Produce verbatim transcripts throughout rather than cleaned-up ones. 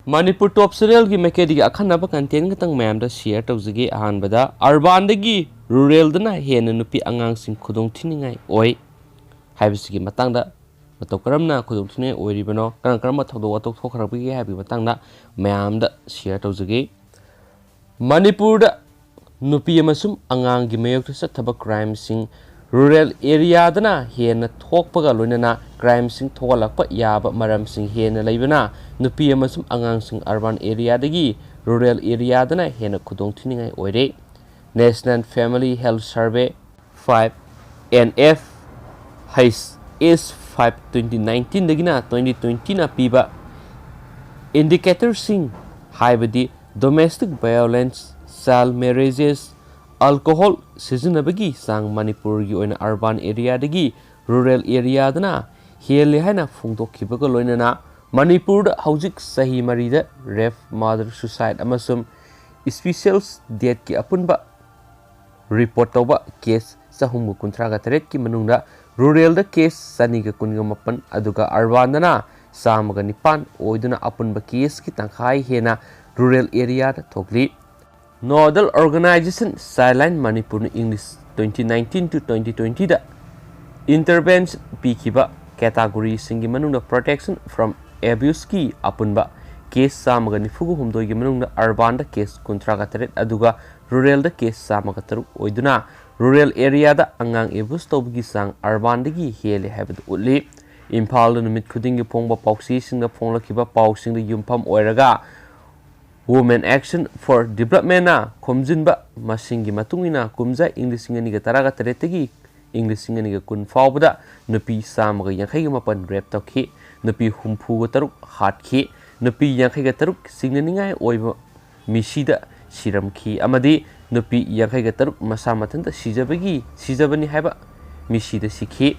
ꯃꯅꯤꯄꯨꯔ ꯇꯣꯞ ꯆꯦꯅꯦꯜꯒꯤ ꯃꯥꯏꯀꯩꯗꯒꯤ ꯑꯈꯟꯅꯕ ꯀꯟꯇꯦꯟ ꯈꯛꯇꯪ ꯃꯌꯥꯝꯗ ꯁꯤꯌꯔ ꯇꯧꯖꯒꯦ꯫ ꯑꯍꯥꯟꯕꯗ, ꯑꯔꯕꯥꯟꯗꯒꯤ ꯔꯨꯔꯦꯜꯗꯅ ꯍꯦꯟꯅ ꯅꯨꯄꯤ ꯑꯉꯥꯡꯁꯤꯡ ꯈꯨꯗꯣꯡꯊꯤꯅꯤꯡꯉꯥꯏ ꯑꯣꯏ ꯍꯥꯏꯕꯁꯤꯒꯤ ꯃꯇꯥꯡꯗ, ꯃꯇꯧ ꯀꯔꯝꯅ ꯈꯨꯗꯣꯡꯊꯤꯅꯤꯡꯉꯥꯏ ꯑꯣꯏꯔꯤꯕꯅꯣ, ꯀꯔꯝ ꯀꯔꯝꯕ ꯊꯧꯗꯣꯛ ꯋꯥꯊꯣꯛ ꯊꯣꯛꯈ꯭ꯔꯕꯒꯦ ꯍꯥꯏꯕꯒꯤ ꯃꯇꯥꯡꯗ ꯃꯌꯥꯝꯗ ꯁꯤꯌꯔ ꯇꯧꯖꯒꯦ꯫ ꯃꯅꯤꯄꯨꯔꯗ ꯅꯨꯄꯤ ꯑꯃꯁꯨꯡ ꯑꯉꯥꯡꯒꯤ ꯃꯥꯌꯣꯛꯇ ꯆꯠꯊꯕ ꯀ꯭ꯔꯥꯏꯝꯁꯤꯡ ꯔꯨꯔꯦꯜ ꯑꯦꯔꯤꯌꯥꯗꯅ ꯍꯦꯟꯅ ꯊꯣꯛꯄꯒ ꯂꯣꯏꯅꯅ ꯀ꯭ꯔꯥꯏꯝꯁꯤꯡ ꯊꯣꯛꯍꯜꯂꯛꯄ ꯌꯥꯕ ꯃꯔꯝꯁꯤꯡ ꯍꯦꯟꯅ ꯂꯩꯕꯅ ꯅꯨꯄꯤ ꯑꯃꯁꯨꯡ ꯑꯉꯥꯡꯁꯤꯡ ꯑꯔꯕꯥꯟ ꯑꯦꯔꯤꯌꯥꯗꯒꯤ ꯔꯨꯔꯦꯜ ꯑꯦꯔꯤꯌꯥꯗꯅ ꯍꯦꯟꯅ ꯈꯨꯗꯣꯡꯊꯤꯅꯤꯡꯉꯥꯏ ꯑꯣꯏꯔꯦ꯫ National Family Health Survey, five N F H S five twenty nineteenꯗꯒꯤꯅ twenty twentyꯅ ꯄꯤꯕ ꯏꯟꯗꯤꯀꯦꯇꯔꯁꯤꯡ, ꯍꯥꯏꯕꯗꯤ domestic violence, child marriages, alcohol ꯁꯤꯖꯤꯟꯅꯕꯒꯤ ꯆꯥꯡ ꯃꯅꯤꯄꯨꯔꯒꯤ ꯑꯣꯏꯅ ꯑꯔꯕꯥꯟ ꯑꯦꯔꯤꯌꯥꯗꯒꯤ ꯔꯨꯔꯦꯜ ꯑꯦꯔꯤꯌꯥꯗꯅ ꯍꯦꯜꯂꯦ ꯍꯥꯏꯅ ꯐꯣꯡꯗꯣꯛꯈꯤꯕꯒ ꯂꯣꯏꯅꯅ ꯃꯅꯤꯄꯨꯔꯗ ꯍꯧꯖꯤꯛ ꯆꯍꯤ ꯃꯔꯤꯗ ꯔꯦꯞ, ꯃꯔꯗꯔ, ꯁꯨꯁꯥꯏꯠ ꯑꯃꯁꯨꯡ ꯁ꯭ꯄꯤꯁꯦꯜ ꯗꯦꯠꯀꯤ ꯑꯄꯨꯟꯕ ꯔꯤꯄꯣꯔꯠ ꯇꯧꯕ ꯀꯦꯁ ꯆꯍꯨꯝꯒ ꯀꯨꯟꯊ꯭ꯔꯥꯒ ꯇꯔꯦꯠꯀꯤ ꯃꯅꯨꯡꯗ ꯔꯨꯔꯦꯜꯗ ꯀꯦꯁ ꯆꯅꯤꯒ ꯀꯨꯟꯒ ꯃꯥꯄꯟ, ꯑꯗꯨꯒ ꯑꯔꯕꯥꯟꯗꯅ ꯆꯥꯝꯃꯒ ꯅꯤꯄꯥꯟ ꯑꯣꯏꯗꯨꯅ ꯑꯄꯨꯟꯕ ꯀꯦꯁꯀꯤ ꯇꯪꯈꯥꯏ ꯍꯦꯟꯅ ꯔꯨꯔꯦꯜ ꯑꯦꯔꯤꯌꯥꯗ ꯊꯣꯛꯂꯤ꯫ Nodal Organization Childline Manipurꯅ English twenty nineteen to twenty twentyꯗ ꯏꯟꯇꯔꯚꯦꯟꯁꯟ ꯄꯤꯈꯤꯕ ꯀꯦꯇꯥꯒꯣꯔꯤꯁꯤꯡꯒꯤ ꯃꯅꯨꯡꯗ protection from abuseꯀꯤ ꯑꯄꯨꯟꯕ ꯀꯦꯁ ꯆꯥꯝꯃꯒ ꯅꯤꯐꯨꯒ ꯍꯨꯝꯗꯣꯏꯒꯤ ꯃꯅꯨꯡꯗ ꯑꯔꯕꯥꯟꯗ ꯀꯦꯁ ꯀꯨꯟꯊ꯭ꯔꯥꯒ ꯇꯔꯦꯠ, ꯑꯗꯨꯒ ꯔꯨꯔꯦꯜꯗ ꯀꯦꯁ ꯆꯥꯝꯃꯒ ꯇꯔꯨꯛ ꯑꯣꯏꯗꯨꯅ ꯔꯨꯔꯦꯜ ꯑꯦꯔꯤꯌꯥꯗ ꯑꯉꯥꯡ ꯑꯦꯕ꯭ꯌꯨꯁ ꯇꯧꯕꯒꯤ ꯆꯥꯡ ꯑꯔꯕꯥꯟꯗꯒꯤ ꯍꯦꯜꯂꯦ ꯍꯥꯏꯕꯗꯨ ꯎꯠꯂꯤ꯫ ꯏꯝꯐꯥꯜꯗ ꯅꯨꯃꯤꯠ ꯈꯨꯗꯤꯡꯒꯤ ꯐꯣꯡꯕ ꯄꯥꯎꯆꯦꯁꯤꯡꯗ ꯐꯣꯡꯂꯛꯈꯤꯕ ꯄꯥꯎꯁꯤꯡꯗ ꯌꯨꯝꯐꯝ ꯑꯣꯏꯔꯒ Women Action for Developmentꯅ ꯈꯣꯝꯖꯤꯟꯕ ꯃꯁꯤꯡꯒꯤ ꯃꯇꯨꯡ ꯏꯟꯅ ꯀꯨꯝꯖꯥ ꯏꯪ ꯂꯤꯁꯤꯡ ꯑꯅꯤꯒ ꯇꯔꯥꯒ ꯇꯔꯦꯠꯇꯒꯤ ꯏꯪ ꯂꯤꯁꯤꯡ ꯑꯅꯤꯒ ꯀꯨꯟ ꯐꯥꯎꯕꯗ ꯅꯨꯄꯤ ꯆꯥꯝꯃꯒ ꯌꯥꯡꯈꯩꯒ ꯃꯥꯄꯟ ꯔꯦꯞ ꯇꯧꯈꯤ, ꯅꯨꯄꯤ ꯍꯨꯝꯐꯨꯒ ꯇꯔꯨꯛ ꯍꯥꯠꯈꯤ, ꯅꯨꯄꯤ ꯌꯥꯡꯈꯩꯒ ꯇꯔꯨꯛ ꯆꯤꯡꯅꯅꯤꯡꯉꯥꯏ ꯑꯣꯏꯕ ꯃꯤꯁꯤꯗ ꯁꯤꯔꯝꯈꯤ ꯑꯃꯗꯤ ꯅꯨꯄꯤ ꯌꯥꯡꯈꯩꯒ ꯇꯔꯨꯛ ꯃꯁꯥ ꯃꯊꯟꯇ ꯁꯤꯖꯕꯒꯤ, ꯁꯤꯖꯕꯅꯤ ꯍꯥꯏꯕ ꯃꯤꯁꯤꯗ ꯁꯤꯈꯤ꯫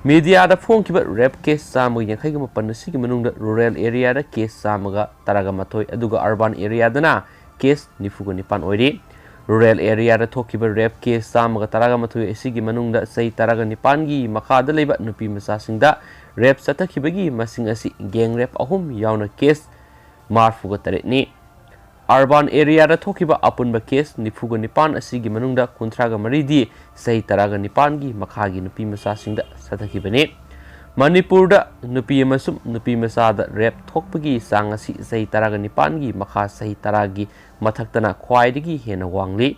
ꯃꯤꯗꯤꯌꯥꯗ ꯐꯣꯡꯈꯤꯕ ꯔꯦꯞ ꯀꯦꯁ ꯆꯥꯝꯃꯒ ꯌꯥꯡꯈꯩꯒ ꯃꯥꯄꯟ ꯑꯁꯤꯒꯤ ꯃꯅꯨꯡꯗ ꯔꯨꯔꯦꯜ ꯑꯦꯔꯤꯌꯥꯗ ꯀꯦꯁ ꯆꯥꯝꯃꯒ ꯇꯔꯥꯒ ꯃꯥꯊꯣꯏ, ꯑꯗꯨꯒ ꯑꯔꯕꯥꯟ ꯑꯦꯔꯤꯌꯥꯗꯅ ꯀꯦꯁ ꯅꯤꯐꯨꯒ ꯅꯤꯄꯥꯟ ꯑꯣꯏꯔꯤ꯫ ꯔꯨꯔꯦꯜ ꯑꯦꯔꯤꯌꯥꯗ ꯊꯣꯛꯈꯤꯕ ꯔꯦꯞ ꯀꯦꯁ ꯆꯥꯝꯃꯒ ꯇꯔꯥꯒ ꯃꯥꯊꯣꯏ ꯑꯁꯤꯒꯤ ꯃꯅꯨꯡꯗ ꯆꯍꯤ ꯇꯔꯥꯒ ꯅꯤꯄꯥꯟꯒꯤ ꯃꯈꯥꯗ ꯂꯩꯕ ꯅꯨꯄꯤ ꯃꯆꯥꯁꯤꯡꯗ ꯔꯦꯞ ꯆꯠꯊꯈꯤꯕꯒꯤ ꯃꯁꯤꯡ ꯑꯁꯤ ꯒꯦꯡ ꯔꯦꯞ ꯑꯍꯨꯝ ꯌꯥꯎꯅ ꯀꯦꯁ ꯃꯔꯤꯐꯨꯒ ꯇꯔꯦꯠꯅꯤ꯫ Urban areaꯗ ꯊꯣꯛꯈꯤꯕ ꯑꯄꯨꯟꯕ case ꯅꯤꯐꯨꯒ ꯅꯤꯄꯥꯟ ꯑꯁꯤꯒꯤ ꯃꯅꯨꯡꯗ ꯀꯨꯟꯊ꯭ꯔꯥꯒ ꯃꯔꯤꯗꯤ ꯆꯍꯤ ꯇꯔꯥꯒ ꯅꯤꯄꯥꯟꯒꯤ ꯃꯈꯥꯒꯤ ꯅꯨꯄꯤ ꯃꯆꯥꯁꯤꯡꯗ ꯁꯥꯊꯈꯤꯕꯅꯤ꯫ ꯃꯅꯤꯄꯨꯔꯗ ꯅꯨꯄꯤ ꯑꯃꯁꯨꯡ ꯅꯨꯄꯤ ꯃꯆꯥꯗ rape ꯊꯣꯛꯄꯒꯤ ꯆꯥꯡ ꯑꯁꯤ ꯆꯍꯤ ꯇꯔꯥꯒ ꯅꯤꯄꯥꯟꯒꯤ ꯃꯈꯥ ꯆꯍꯤ ꯇꯔꯥꯒꯤ ꯃꯊꯛꯇꯅ ꯈ꯭ꯋꯥꯏꯗꯒꯤ ꯍꯦꯟꯅ ꯋꯥꯡꯂꯤ꯫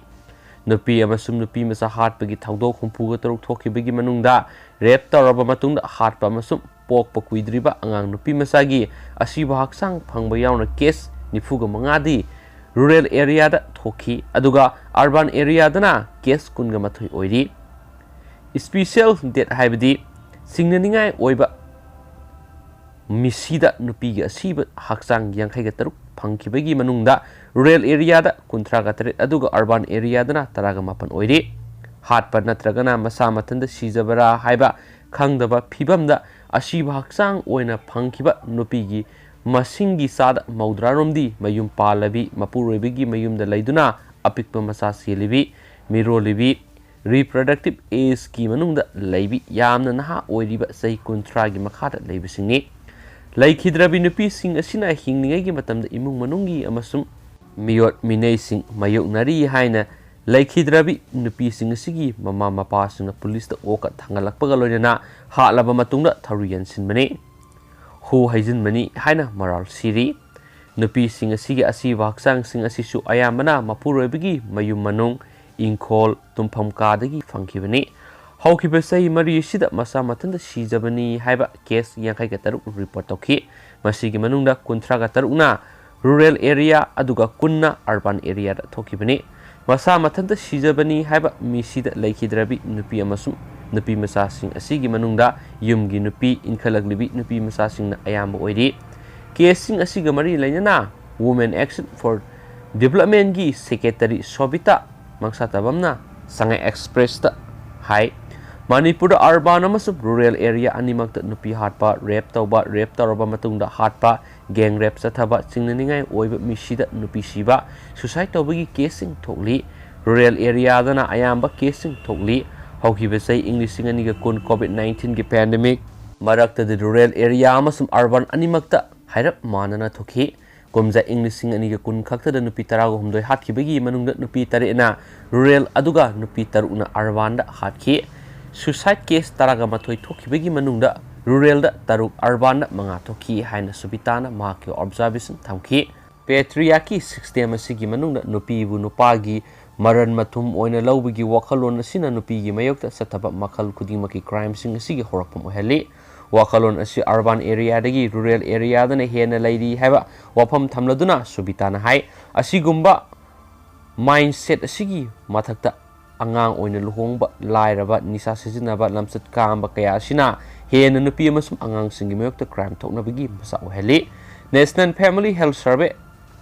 ꯅꯨꯄꯤ ꯑꯃꯁꯨꯡ ꯅꯨꯄꯤ ꯃꯆꯥ ꯍꯥꯠꯄꯒꯤ ꯊꯧꯗꯣꯛ ꯍꯨꯝꯐꯨꯒ ꯇꯔꯨꯛ ꯊꯣꯛꯈꯤꯕꯒꯤ ꯃꯅꯨꯡꯗ rape ꯇꯧꯔꯕ ꯃꯇꯨꯡꯗ ꯍꯥꯠꯄ ꯑꯃꯁꯨꯡ ꯄꯣꯛꯄ ꯀꯨꯏꯗ꯭ꯔꯤꯕ ꯑꯉꯥꯡ ꯅꯨꯄꯤ ꯃꯆꯥꯒꯤ ꯑꯁꯤꯕ ꯍꯛꯆꯥꯡ ꯐꯪꯕ ꯌꯥꯎꯅ case ꯅꯤꯐꯨꯒ ꯃꯉꯥꯗꯤ rural areaꯗ ꯊꯣꯛꯈꯤ, ꯑꯗꯨꯒ urban areaꯗꯅ case ꯀꯨꯟꯒ ꯃꯥꯊꯣꯏ ꯑꯣꯏꯔꯤ꯫ Special death ꯍꯥꯏꯕꯗꯤ ꯆꯤꯡꯅꯅꯤꯡꯉꯥꯏ ꯑꯣꯏꯕ ꯃꯤꯁꯤꯗ ꯅꯨꯄꯤꯒꯤ ꯑꯁꯤꯕ ꯍꯛꯆꯥꯡ ꯌꯥꯡꯈꯩꯒ ꯇꯔꯨꯛ ꯐꯪꯈꯤꯕꯒꯤ ꯃꯅꯨꯡꯗ rural areaꯗ ꯀꯨꯟꯊ꯭ꯔꯥꯒ ꯇꯔꯦꯠ, ꯑꯗꯨꯒ urban areaꯗꯅ ꯇꯔꯥꯒ ꯃꯥꯄꯟ ꯑꯣꯏꯔꯤ꯫ ꯍꯥꯠꯄ ꯅꯠꯇ꯭ꯔꯒꯅ ꯃꯁꯥ ꯃꯊꯟꯇ ꯁꯤꯖꯕꯔꯥ ꯍꯥꯏꯕ ꯈꯪꯗꯕ ꯐꯤꯕꯝꯗ ꯑꯁꯤꯕ ꯍꯛꯆꯥꯡ ꯑꯣꯏꯅ ꯐꯪꯈꯤꯕ ꯅꯨꯄꯤꯒꯤ ꯃꯁꯤꯡꯒꯤ ꯆꯥꯗ ꯃꯧꯗ꯭ꯔꯥꯔꯣꯝꯗꯤ ꯃꯌꯨꯝ ꯄꯥꯜꯂꯕꯤ, ꯃꯄꯨꯔꯣꯏꯕꯒꯤ ꯃꯌꯨꯝꯗ ꯂꯩꯗꯨꯅ ꯑꯄꯤꯛꯄ ꯃꯆꯥ ꯆꯦꯜꯂꯤꯕꯤ, ꯃꯤꯔꯣꯜꯂꯤꯕꯤ, reproductive ageꯀꯤ ꯃꯅꯨꯡꯗ ꯂꯩꯕꯤ, ꯌꯥꯝꯅ ꯅꯍꯥ ꯑꯣꯏꯔꯤꯕ ꯆꯍꯤ ꯀꯨꯟꯊ꯭ꯔꯥꯒꯤ ꯃꯈꯥꯗ ꯂꯩꯕꯁꯤꯡꯅꯤ꯫ ꯂꯩꯈꯤꯗ꯭ꯔꯕꯤ ꯅꯨꯄꯤꯁꯤꯡ ꯑꯁꯤꯅ ꯍꯤꯡꯂꯤꯉꯩꯒꯤ ꯃꯇꯝꯗ ꯏꯃꯨꯡ ꯃꯅꯨꯡꯒꯤ ꯑꯃꯁꯨꯡ ꯃꯤꯑꯣꯠ ꯃꯤꯅꯩꯁꯤꯡ ꯃꯥꯌꯣꯛꯅꯔꯤ ꯍꯥꯏꯅ ꯂꯩꯈꯤꯗ꯭ꯔꯕꯤ ꯅꯨꯄꯤꯁꯤꯡ ꯑꯁꯤꯒꯤ ꯃꯃꯥ ꯃꯄꯥꯁꯤꯡꯅ ꯄꯨꯂꯤꯁꯇ ꯑꯣꯀ ꯊꯥꯡꯒꯠꯂꯛꯄꯒ ꯂꯣꯏꯅꯅ ꯍꯥꯠꯂꯕ ꯃꯇꯨꯡꯗ ꯊꯧꯔꯤ ꯌꯥꯟꯁꯤꯟꯕꯅꯤ, ꯍꯨ ꯍꯩꯖꯤꯟꯕꯅꯤ ꯍꯥꯏꯅ ꯃꯔꯥꯜ ꯁꯤꯔꯤ꯫ ꯅꯨꯄꯤꯁꯤꯡ ꯑꯁꯤꯒꯤ ꯑꯁꯤꯕ ꯍꯛꯆꯥꯡꯁꯤꯡ ꯑꯁꯤꯁꯨ ꯑꯌꯥꯝꯕꯅ ꯃꯄꯨꯔꯣꯏꯕꯒꯤ ꯃꯌꯨꯝ ꯃꯅꯨꯡ, ꯏꯪꯈꯣꯜ, ꯇꯨꯝꯐꯝ ꯀꯥꯗꯒꯤ ꯐꯪꯈꯤꯕꯅꯤ꯫ ꯍꯧꯈꯤꯕ ꯆꯍꯤ ꯃꯔꯤ ꯑꯁꯤꯗ ꯃꯁꯥ ꯃꯊꯟꯇ ꯁꯤꯖꯕꯅꯤ ꯍꯥꯏꯕ case ꯌꯥꯡꯈꯩꯒ ꯇꯔꯨꯛ report ꯇꯧꯈꯤ꯫ ꯃꯁꯤꯒꯤ ꯃꯅꯨꯡꯗ ꯀꯨꯟꯊ꯭ꯔꯥꯒ ꯇꯔꯨꯛꯅ rural area, ꯑꯗꯨꯒ ꯀꯨꯟꯅ urban areaꯗ ꯊꯣꯛꯈꯤꯕꯅꯤ꯫ ꯃꯁꯥ ꯃꯊꯟꯇ ꯁꯤꯖꯕꯅꯤ ꯍꯥꯏꯕ ꯃꯤꯁꯤꯗ ꯂꯩꯈꯤꯗ꯭ꯔꯕꯤ ꯅꯨꯄꯤ ꯑꯃꯁꯨꯡ ꯅꯨꯄꯤ ꯃꯆꯥꯁꯤꯡ ꯑꯁꯤꯒꯤ ꯃꯅꯨꯡꯗ ꯌꯨꯝꯒꯤ ꯅꯨꯄꯤ, ꯏꯟꯈꯠꯂꯛꯂꯤꯕꯤ ꯅꯨꯄꯤ ꯃꯆꯥꯁꯤꯡꯅ ꯑꯌꯥꯝꯕ ꯑꯣꯏꯔꯤ꯫ Caseꯁꯤꯡ ꯑꯁꯤꯒ ꯃꯔꯤ ꯂꯩꯅꯅ Women Action for Developmentꯀꯤ secretary ꯁꯣꯕꯤꯇꯥ ꯃꯪꯁꯥꯇꯕꯝꯅ ꯁꯉꯥꯏ Expressꯇ ꯍꯥꯏ, ꯃꯅꯤꯄꯨꯔꯗ urban ꯑꯃꯁꯨꯡ rural area ꯑꯅꯤꯃꯛꯇ ꯅꯨꯄꯤ ꯍꯥꯠꯄ, rape ꯇꯧꯕ, rape ꯇꯧꯔꯕ ꯃꯇꯨꯡꯗ ꯍꯥꯠꯄ, gang rape ꯆꯠꯊꯕ, ꯆꯤꯡꯅꯅꯤꯡꯉꯥꯏ ꯑꯣꯏꯕ ꯃꯤꯁꯤꯗ ꯅꯨꯄꯤ ꯁꯤꯕ, suicide ꯇꯧꯕꯒꯤ caseꯁꯤꯡ ꯊꯣꯛꯂꯤ꯫ Rural areaꯗꯅ ꯑꯌꯥꯝꯕ caseꯁꯤꯡ ꯊꯣꯛꯂꯤ꯫ ꯍꯧꯈꯤꯕ ꯆꯍꯤ ꯏꯪ ꯂꯤꯁꯤꯡ ꯑꯅꯤꯒ ꯀꯨꯟ COVID nineteenꯒꯤ pandemic ꯃꯔꯛꯇꯗꯤ rural area ꯑꯃꯁꯨꯡ urban ꯑꯅꯤꯃꯛꯇ ꯍꯥꯏꯔꯞ ꯃꯥꯟꯅꯅ ꯊꯣꯛꯈꯤ꯫ ꯀꯨꯝꯖꯥ ꯏꯪ ꯂꯤꯁꯤꯡ ꯑꯅꯤꯒ ꯀꯨꯟ ꯈꯛꯇꯗ ꯅꯨꯄꯤ ꯇꯔꯥꯒ ꯍꯨꯝꯗꯣꯏ ꯍꯥꯠꯈꯤꯕꯒꯤ ꯃꯅꯨꯡꯗ ꯅꯨꯄꯤ ꯇꯔꯦꯠꯅ rural ꯑꯗꯨꯒ ꯅꯨꯄꯤ ꯇꯔꯨꯛꯅ urbanꯗ ꯍꯥꯠꯈꯤ꯫ Suicide case ꯇꯔꯥꯒ ꯃꯥꯊꯣꯏ ꯊꯣꯛꯈꯤꯕꯒꯤ ꯃꯅꯨꯡꯗ ruralꯗ ꯇꯔꯨꯛ, urbanꯗ ꯃꯉꯥ ꯊꯣꯛꯈꯤ ꯍꯥꯏꯅ ꯁꯨꯕꯤꯇꯥꯅ ꯃꯍꯥꯛꯀꯤ observation ꯊꯝꯈꯤ꯫ Patriarchy system ꯑꯁꯤꯒꯤ ꯃꯅꯨꯡꯗ ꯅꯨꯄꯤꯕꯨ ꯅꯨꯄꯥꯒꯤ ꯃꯔꯟ ꯃꯊꯨꯝ ꯑꯣꯏꯅ ꯂꯧꯕꯒꯤ ꯋꯥꯈꯜꯂꯣꯟ ꯑꯁꯤꯅ ꯅꯨꯄꯤꯒꯤ ꯃꯥꯌꯣꯛꯇ ꯆꯠꯊꯕ ꯃꯈꯜ ꯈꯨꯗꯤꯡꯃꯛꯀꯤ crimeꯁꯤꯡ ꯑꯁꯤꯒꯤ ꯍꯧꯔꯛꯐꯝ ꯑꯣꯏꯍꯜꯂꯤ꯫ ꯋꯥꯈꯜꯂꯣꯟ ꯑꯁꯤ urban areaꯗꯒꯤ rural areaꯗꯅ ꯍꯦꯟꯅ ꯂꯩꯔꯤ ꯍꯥꯏꯕ ꯋꯥꯐꯝ ꯊꯝꯂꯗꯨꯅ ꯁꯨꯕꯤꯇꯥꯅ ꯍꯥꯏ, ꯑꯁꯤꯒꯨꯝꯕ mindset ꯑꯁꯤꯒꯤ ꯃꯊꯛꯇ ꯑꯉꯥꯡ ꯑꯣꯏꯅ ꯂꯨꯍꯣꯡꯕ, ꯂꯥꯏꯔꯕ, ꯅꯤꯁꯥ ꯁꯤꯖꯤꯟꯅꯕ, ꯂꯝꯆꯠ ꯀꯥꯝꯕ ꯀꯌꯥ ꯑꯁꯤꯅ ꯍꯦꯟꯅ ꯅꯨꯄꯤ ꯑꯃꯁꯨꯡ ꯑꯉꯥꯡꯁꯤꯡꯒꯤ ꯃꯥꯌꯣꯛꯇ crime ꯊꯣꯛꯅꯕꯒꯤ ꯃꯆꯥꯛ ꯑꯣꯏꯍꯜꯂꯤ꯫ National Family Health Survey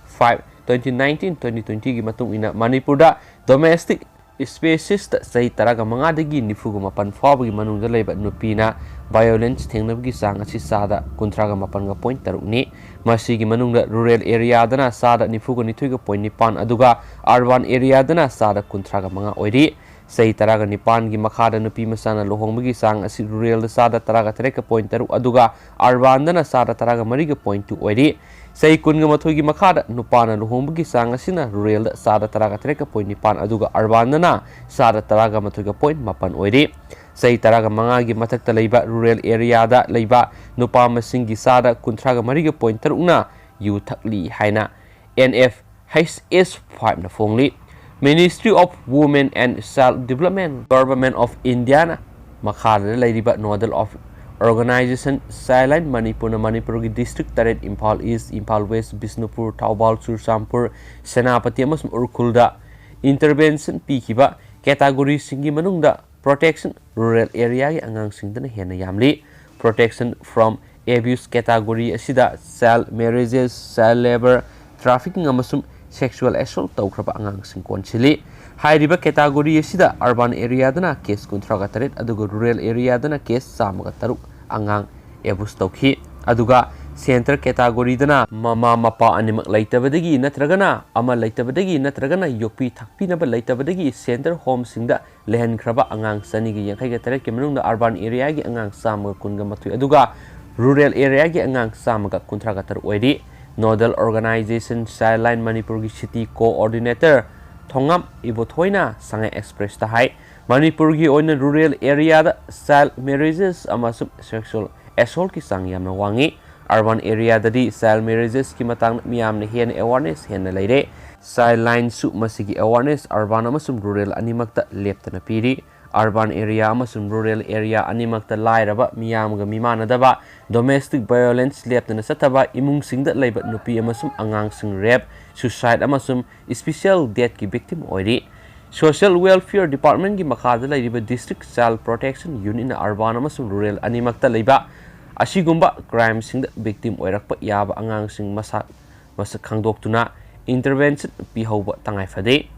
five, twenty nineteen, twenty twentyꯒꯤ ꯃꯇꯨꯡ ꯏꯟꯅ ꯃꯅꯤꯄꯨꯔꯗ domestic speciesꯇ ꯆꯍꯤ ꯇꯔꯥꯒ ꯃꯉꯥꯗꯒꯤ ꯅꯤꯐꯨꯒ ꯃꯥꯄꯟ ꯐꯥꯎꯕꯒꯤ ꯃꯅꯨꯡꯗ ꯂꯩꯕ ꯅꯨꯄꯤꯅ violence ꯊꯦꯡꯅꯕꯒꯤ ꯆꯥꯡ ꯑꯁꯤ ꯆꯥꯗ ꯀꯨꯟꯊ꯭ꯔꯥꯒ ꯃꯥꯄꯟꯒ point ꯇꯔꯨꯛꯅꯤ꯫ ꯃꯁꯤꯒꯤ ꯃꯅꯨꯡꯗ rural areaꯗꯅ ꯆꯥꯗ ꯅꯤꯐꯨꯒ ꯅꯤꯊꯣꯏꯒ point ꯅꯤꯄꯥꯟ, ꯑꯗꯨꯒ urban areaꯗꯅ ꯆꯥꯗ ꯀꯨꯟꯊ꯭ꯔꯥꯒ ꯃꯉꯥ ꯑꯣꯏꯔꯤ꯫ ꯆꯍꯤ ꯇꯔꯥꯒ ꯅꯤꯄꯥꯟꯒꯤ ꯃꯈꯥꯗ ꯅꯨꯄꯤ ꯃꯆꯥꯅ ꯂꯨꯍꯣꯡꯕꯒꯤ ꯆꯥꯡ ꯑꯁꯤ ruralꯗ ꯆꯥꯗ ꯇꯔꯥꯒ ꯇꯔꯦꯠꯀ point ꯇꯔꯨꯛ, ꯑꯗꯨꯒ urbanꯗꯅ ꯆꯥꯗ ꯇꯔꯥꯒ ꯃꯔꯤꯒ point two ꯑꯣꯏꯔꯤ꯫ ꯆꯍꯤ ꯀꯨꯟꯒ ꯃꯥꯊꯣꯏꯒꯤ ꯃꯈꯥꯗ ꯅꯨꯄꯥꯅ ꯂꯨꯍꯣꯡꯕꯒꯤ ꯆꯥꯡ ꯑꯁꯤꯅ ruralꯗ ꯆꯥꯗ ꯇꯔꯥꯒ ꯇꯔꯦꯠꯀ point ꯅꯤꯄꯥꯟ, ꯑꯗꯨꯒ urbanꯗꯅ ꯆꯥꯗ ꯇꯔꯥꯒ ꯃꯥꯊꯣꯏꯒ point ꯃꯥꯄꯟ ꯑꯣꯏꯔꯤ꯫ ꯆꯍꯤ ꯇꯔꯥꯒ ꯃꯉꯥꯒꯤ ꯃꯊꯛꯇ ꯂꯩꯕ rural areaꯗ ꯂꯩꯕ ꯅꯨꯄꯥ ꯃꯁꯤꯡꯒꯤ ꯆꯥꯗ ꯀꯨꯟꯊ꯭ꯔꯥꯒ ꯃꯔꯤꯒ point ꯇꯔꯨꯛꯅ ꯌꯨ ꯊꯛꯂꯤ ꯍꯥꯏꯅ N F H S fiveꯅ ꯐꯣꯡꯂꯤ꯫ Ministry of Women and Child Development, Government of Indiaꯅ ꯃꯈꯥꯗ ꯂꯩꯔꯤꯕ nodal of organization Childline ꯃꯅꯤꯄꯨꯔꯅ ꯃꯅꯤꯄꯨꯔꯒꯤ district ꯇꯔꯦꯠ, ꯏꯝꯐꯥꯜ East, ꯏꯝꯐꯥꯜ West, ꯕꯤꯁꯅꯨꯄꯨꯔ, ꯊꯧꯕꯥꯜ, ꯆꯨꯔꯆꯥꯟꯄꯨꯔ, ꯁꯦꯅꯥꯄꯇꯤ ꯑꯃꯁꯨꯡ ꯎꯈ꯭ꯔꯨꯜꯗ intervention ꯄꯤꯈꯤꯕ categoryꯁꯤꯡꯒꯤ ꯃꯅꯨꯡꯗ protection, rural areaꯒꯤ ꯑꯉꯥꯡꯁꯤꯡꯗꯅ ꯍꯦꯟꯅ ꯌꯥꯝꯂꯤ꯫ Protection from abuse category ꯑꯁꯤꯗ child marriages, child labour, trafficking ꯑꯃꯁꯨꯡ sexual assault ꯇꯧꯈ꯭ꯔꯕ ꯑꯉꯥꯡꯁꯤꯡ ꯀꯣꯟꯁꯤꯜꯂꯤ꯫ ꯍꯥꯏꯔꯤꯕ category ꯑꯁꯤꯗ urban areaꯗꯅ case ꯀꯨꯟꯊ꯭ꯔꯥꯒ ꯇꯔꯦꯠ, ꯑꯗꯨꯒ rural areaꯗꯅ case ꯆꯥꯝꯃꯒ ꯇꯔꯨꯛ ꯑꯉꯥꯡ abuse ꯇꯧꯈꯤ꯫ ꯑꯗꯨꯒ centre categoryꯗꯅ ꯃꯃꯥ ꯃꯄꯥ ꯑꯅꯤꯃꯛ ꯂꯩꯇꯕꯗꯒꯤ ꯅꯠꯇ꯭ꯔꯒꯅ ꯑꯃ ꯂꯩꯇꯕꯗꯒꯤ ꯅꯠꯇ꯭ꯔꯒꯅ ꯌꯣꯛꯄꯤ ꯊꯥꯛꯄꯤꯅꯕ ꯂꯩꯇꯕꯗꯒꯤ centre homeꯁꯤꯡꯗ ꯂꯩꯍꯟꯈ꯭ꯔꯕ ꯑꯉꯥꯡ ꯆꯅꯤꯒ ꯌꯥꯡꯈꯩꯒ ꯇꯔꯦꯠꯀꯤ ꯃꯅꯨꯡꯗ urban areaꯒꯤ ꯑꯉꯥꯡ ꯆꯥꯝꯃꯒ ꯀꯨꯟꯒ ꯃꯥꯊꯣꯏ, ꯑꯗꯨꯒ rural areaꯒꯤ ꯑꯉꯥꯡ ꯆꯥꯝꯃꯒ ꯀꯨꯟꯊ꯭ꯔꯥꯒ ꯇꯔꯨꯛ ꯑꯣꯏꯔꯤ꯫ Nodal Organization Childline ꯃꯅꯤꯄꯨꯔꯒꯤ city coordinator ꯊꯣꯉꯥꯝ ꯏꯕꯣꯊꯣꯏꯅ ꯁꯉꯥꯏ ꯑꯦꯛꯁꯄ꯭ꯔꯦꯁꯇ ꯍꯥꯏ, ꯃꯅꯤꯄꯨꯔꯒꯤ ꯑꯣꯏꯅ rural areaꯗ child marriages ꯑꯃꯁꯨꯡ sexual assaultꯀꯤ ꯆꯥꯡ ꯌꯥꯝꯅ ꯋꯥꯡꯏ꯫ Urban areaꯗꯗꯤ child marriagesꯀꯤ ꯃꯇꯥꯡꯗ ꯃꯤꯌꯥꯝꯅ ꯍꯦꯟꯅ awareness ꯍꯦꯟꯅ ꯂꯩꯔꯦ꯫ Childlineꯁꯨ ꯃꯁꯤꯒꯤ awareness urban ꯑꯃꯁꯨꯡ rural ꯑꯅꯤꯃꯛꯇ ꯂꯦꯞꯇꯅ ꯄꯤꯔꯤ꯫ Urban area ꯑꯃꯁꯨꯡ rural area ꯑꯅꯤꯃꯛꯇ ꯂꯥꯏꯔꯕ, ꯃꯤꯌꯥꯝꯒ ꯃꯤꯃꯥꯟꯅꯗꯕ, domestic violence ꯂꯦꯞꯇꯅ ꯆꯠꯊꯕ, ꯏꯃꯨꯡꯁꯤꯡꯗ ꯂꯩꯕ ꯅꯨꯄꯤ ꯑꯃꯁꯨꯡ ꯑꯉꯥꯡꯁꯤꯡ rape, suicide ꯑꯃꯁꯨꯡ special deathꯀꯤ victim ꯑꯣꯏꯔꯤ꯫ Social Welfare Departmentꯀꯤ ꯃꯈꯥꯗ ꯂꯩꯔꯤꯕ District Child Protection Unitꯅ urban ꯑꯃꯁꯨꯡ rural ꯑꯅꯤꯃꯛꯇ ꯂꯩꯕ ꯑꯁꯤꯒꯨꯝꯕ crimeꯁꯤꯡꯗ victim ꯑꯣꯏꯔꯛꯄ ꯌꯥꯕ ꯑꯉꯥꯡꯁꯤꯡ ꯃꯁꯥ ꯃꯁꯛ ꯈꯪꯗꯣꯛꯇꯨꯅ intervention ꯄꯤꯍꯧꯕ ꯇꯉꯥꯏ ꯐꯗꯦ꯫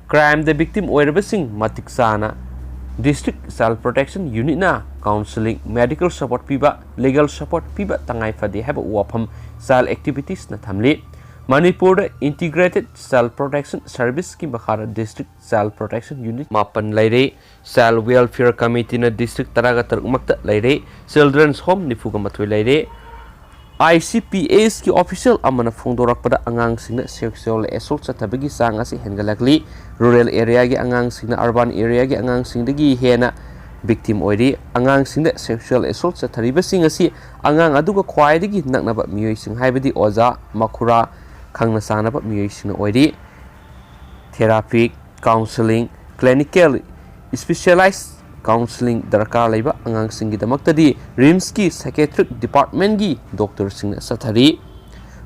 Crimeꯗ victim ꯑꯣꯏꯔꯕꯁꯤꯡ ꯃꯇꯤꯛ ꯆꯥꯅ District Child Protection Unitꯅ counselling, medical support ꯄꯤꯕ, legal support ꯄꯤꯕ ꯇꯉꯥꯏ ꯐꯗꯦ ꯍꯥꯏꯕ ꯋꯥꯐꯝ child activitiesꯅ ꯊꯝꯂꯤ꯫ ꯃꯅꯤꯄꯨꯔꯗ Integrated Child Protection Serviceꯀꯤ ꯃꯈꯥꯗ District Child Protection Unit ꯃꯥꯄꯟ ꯂꯩꯔꯤ꯫ Child Welfare Committeeꯅ district ꯇꯔꯥꯒ ꯇꯔꯨꯛ ꯃꯛꯇ ꯂꯩꯔꯦ꯫ Children's Home ꯅꯤꯐꯨꯒ ꯃꯥꯊꯣꯏ ꯂꯩꯔꯦ꯫ ICPSꯀꯤ official ꯑꯃꯅ ꯐꯣꯡꯗꯣꯔꯛꯄꯗ, ꯑꯉꯥꯡꯁꯤꯡꯗ sexual assault ꯆꯠꯊꯕꯒꯤ ꯆꯥꯡ ꯑꯁꯤ ꯍꯦꯟꯒꯠꯂꯛꯂꯤ꯫ Rural areaꯒꯤ ꯑꯉꯥꯡꯁꯤꯡꯅ urban areaꯒꯤ ꯑꯉꯥꯡꯁꯤꯡꯗꯒꯤ ꯍꯦꯟꯅ victim ꯑꯣꯏꯔꯤ꯫ ꯑꯉꯥꯡꯁꯤꯡꯗ sexual assault ꯆꯠꯊꯔꯤꯕꯁꯤꯡ ꯑꯁꯤ ꯑꯉꯥꯡ ꯑꯗꯨꯒ ꯈ꯭ꯋꯥꯏꯗꯒꯤ ꯅꯛꯅꯕ ꯃꯤꯑꯣꯏꯁꯤꯡ, ꯍꯥꯏꯕꯗꯤ ꯑꯣꯖꯥ, ꯃꯈꯨꯔꯥ, ꯈꯪꯅ ꯆꯥꯟꯅꯕ ꯃꯤꯑꯣꯏꯁꯤꯡꯅ ꯑꯣꯏꯔꯤ꯫ Therapy, counselling, clinical specialized counselling ꯗꯔꯀꯥꯔ ꯂꯩꯕ ꯑꯉꯥꯡꯁꯤꯡꯒꯤꯗꯃꯛꯇꯗꯤ RIMSꯀꯤ psychiatric departmentꯀꯤ doctorꯁꯤꯡꯅ ꯆꯠꯊꯔꯤ꯫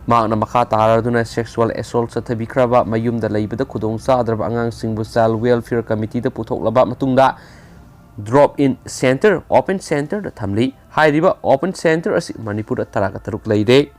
ꯃꯍꯥꯛꯅ ꯃꯈꯥ ꯇꯥꯔꯗꯨꯅ sexual assault ꯆꯠꯊꯕꯤꯈ꯭ꯔꯕ ꯃꯌꯨꯝꯗ ꯂꯩꯕꯗ ꯈꯨꯗꯣꯡ ꯆꯥꯗ꯭ꯔꯕ ꯑꯉꯥꯡꯁꯤꯡꯕꯨ Child Welfare Committeeꯗ ꯄꯨꯊꯣꯛꯂꯕ ꯃꯇꯨꯡꯗ drop in center, open centreꯗ ꯊꯝꯂꯤ꯫ ꯍꯥꯏꯔꯤꯕ open centre ꯑꯁꯤ ꯃꯅꯤꯄꯨꯔꯗ ꯇꯔꯥꯒ ꯇꯔꯨꯛ ꯂꯩꯔꯦ꯫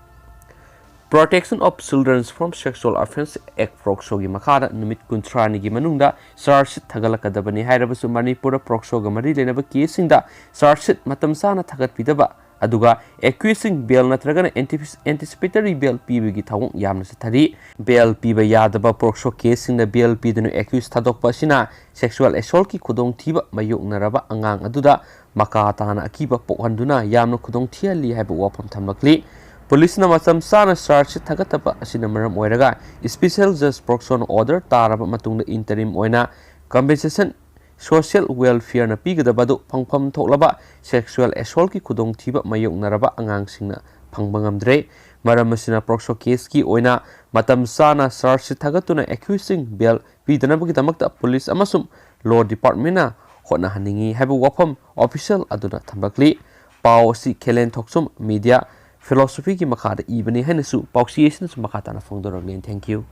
Protection of Children from Sexual Offence Act, POCSOꯒꯤ ꯃꯈꯥꯗ ꯅꯨꯃꯤꯠ ꯀꯨꯟꯊ꯭ꯔꯥꯅꯤꯒꯤ ꯃꯅꯨꯡꯗ charge sheet ꯊꯥꯒꯠꯂꯛꯀꯗꯕꯅꯤ꯫ ꯍꯥꯏꯔꯕꯁꯨ ꯃꯅꯤꯄꯨꯔꯗ POCSOꯒ ꯃꯔꯤ ꯂꯩꯅꯕ caseꯁꯤꯡꯗ charge sheet ꯃꯇꯝ ꯆꯥꯅ ꯊꯥꯒꯠꯄꯤꯗꯕ, ꯑꯗꯨꯒ accusedꯁꯤꯡ bail ꯅꯠꯇ꯭ꯔꯒꯅ antici-, anticipatory bail ꯄꯤꯕꯒꯤ ꯊꯧꯑꯣꯡ ꯌꯥꯝꯅ ꯆꯠꯊꯔꯤ꯫ Bail ꯄꯤꯕ ꯌꯥꯗꯕ POCSO caseꯁꯤꯡꯗ bail ꯄꯤꯗꯨꯅ accused ꯊꯥꯗꯣꯛꯄ ꯑꯁꯤꯅ sexual assaultꯀꯤ ꯈꯨꯗꯣꯡꯊꯤꯕ ꯃꯥꯌꯣꯛꯅꯔꯕ ꯑꯉꯥꯡ ꯑꯗꯨꯗ ꯃꯀꯥ ꯇꯥꯅ ꯑꯀꯤꯕ ꯄꯣꯛꯍꯟꯗꯨꯅ ꯌꯥꯝꯅ ꯈꯨꯗꯣꯡ ꯊꯤꯍꯜꯂꯤ ꯍꯥꯏꯕ ꯋꯥꯐꯝ ꯊꯝꯂꯛꯂꯤ꯫ ꯄꯨꯂꯤꯁꯅ ꯃꯇꯝ ꯆꯥꯅ ꯆꯥꯔꯖ ꯁꯤꯠ ꯊꯥꯒꯠꯇꯕ ꯑꯁꯤꯅ ꯃꯔꯝ ꯑꯣꯏꯔꯒ ꯏꯁꯄꯤꯁꯦꯜ ꯖꯖ ꯄ꯭ꯔꯣꯛꯁꯣꯅ ꯑꯣꯔꯗꯔ ꯇꯥꯔꯕ ꯃꯇꯨꯡꯗ ꯏꯟꯇꯔꯤꯝ ꯑꯣꯏꯅ ꯀꯝꯄꯦꯟꯁꯦꯁꯟ ꯁꯣꯁꯤꯌꯦꯜ ꯋꯦꯜꯐꯤꯌꯔꯅ ꯄꯤꯒꯗꯕ ꯑꯗꯨ ꯐꯪꯐꯝ ꯊꯣꯛꯂꯕ ꯁꯦꯛꯁꯨꯋꯦꯜ ꯑꯦꯁꯣꯜꯀꯤ ꯈꯨꯗꯣꯡꯊꯤꯕ ꯃꯥꯌꯣꯛꯅꯔꯕ ꯑꯉꯥꯡꯁꯤꯡꯅ ꯐꯪꯕ ꯉꯝꯗ꯭ꯔꯦ꯫ ꯃꯔꯝ ꯑꯁꯤꯅ ꯄ꯭ꯔꯣꯛꯁꯣ ꯀꯦꯁꯀꯤ ꯑꯣꯏꯅ ꯃꯇꯝ ꯆꯥꯅ ꯆꯥꯔꯖ ꯁꯤꯠ ꯊꯥꯒꯠꯇꯨꯅ ꯑꯦꯀ꯭ꯌꯨꯁꯁꯤꯡ ꯕꯦꯜ ꯄꯤꯗꯅꯕꯒꯤꯗꯃꯛꯇ ꯄꯨꯂꯤꯁ ꯑꯃꯁꯨꯡ ꯂꯣ ꯗꯤꯄꯥꯔꯠꯃꯦꯟꯅ ꯍꯣꯠꯅꯍꯟꯅꯤꯡꯏ ꯍꯥꯏꯕ ꯋꯥꯐꯝ ꯑꯣꯐꯤꯁꯤꯌꯦꯜ ꯑꯗꯨꯅ ꯊꯝꯂꯛꯂꯤ꯫ ꯄꯥꯎ ꯑꯁꯤ ꯈꯦꯂꯦꯟ ꯊꯣꯛꯆꯨꯝ ꯃꯤꯗꯤꯌꯥ ꯐꯤꯂꯣꯁꯣꯐꯤꯒꯤ ꯃꯈꯥꯗ ꯏꯕꯅꯤ ꯍꯥꯏꯅꯁꯨ ꯄꯥꯎꯆꯦ ꯑꯁꯤꯅꯁꯨ ꯃꯈꯥ ꯇꯥꯅ ꯐꯣꯡꯗꯣꯔꯛꯂꯤ꯫ Thank you꯫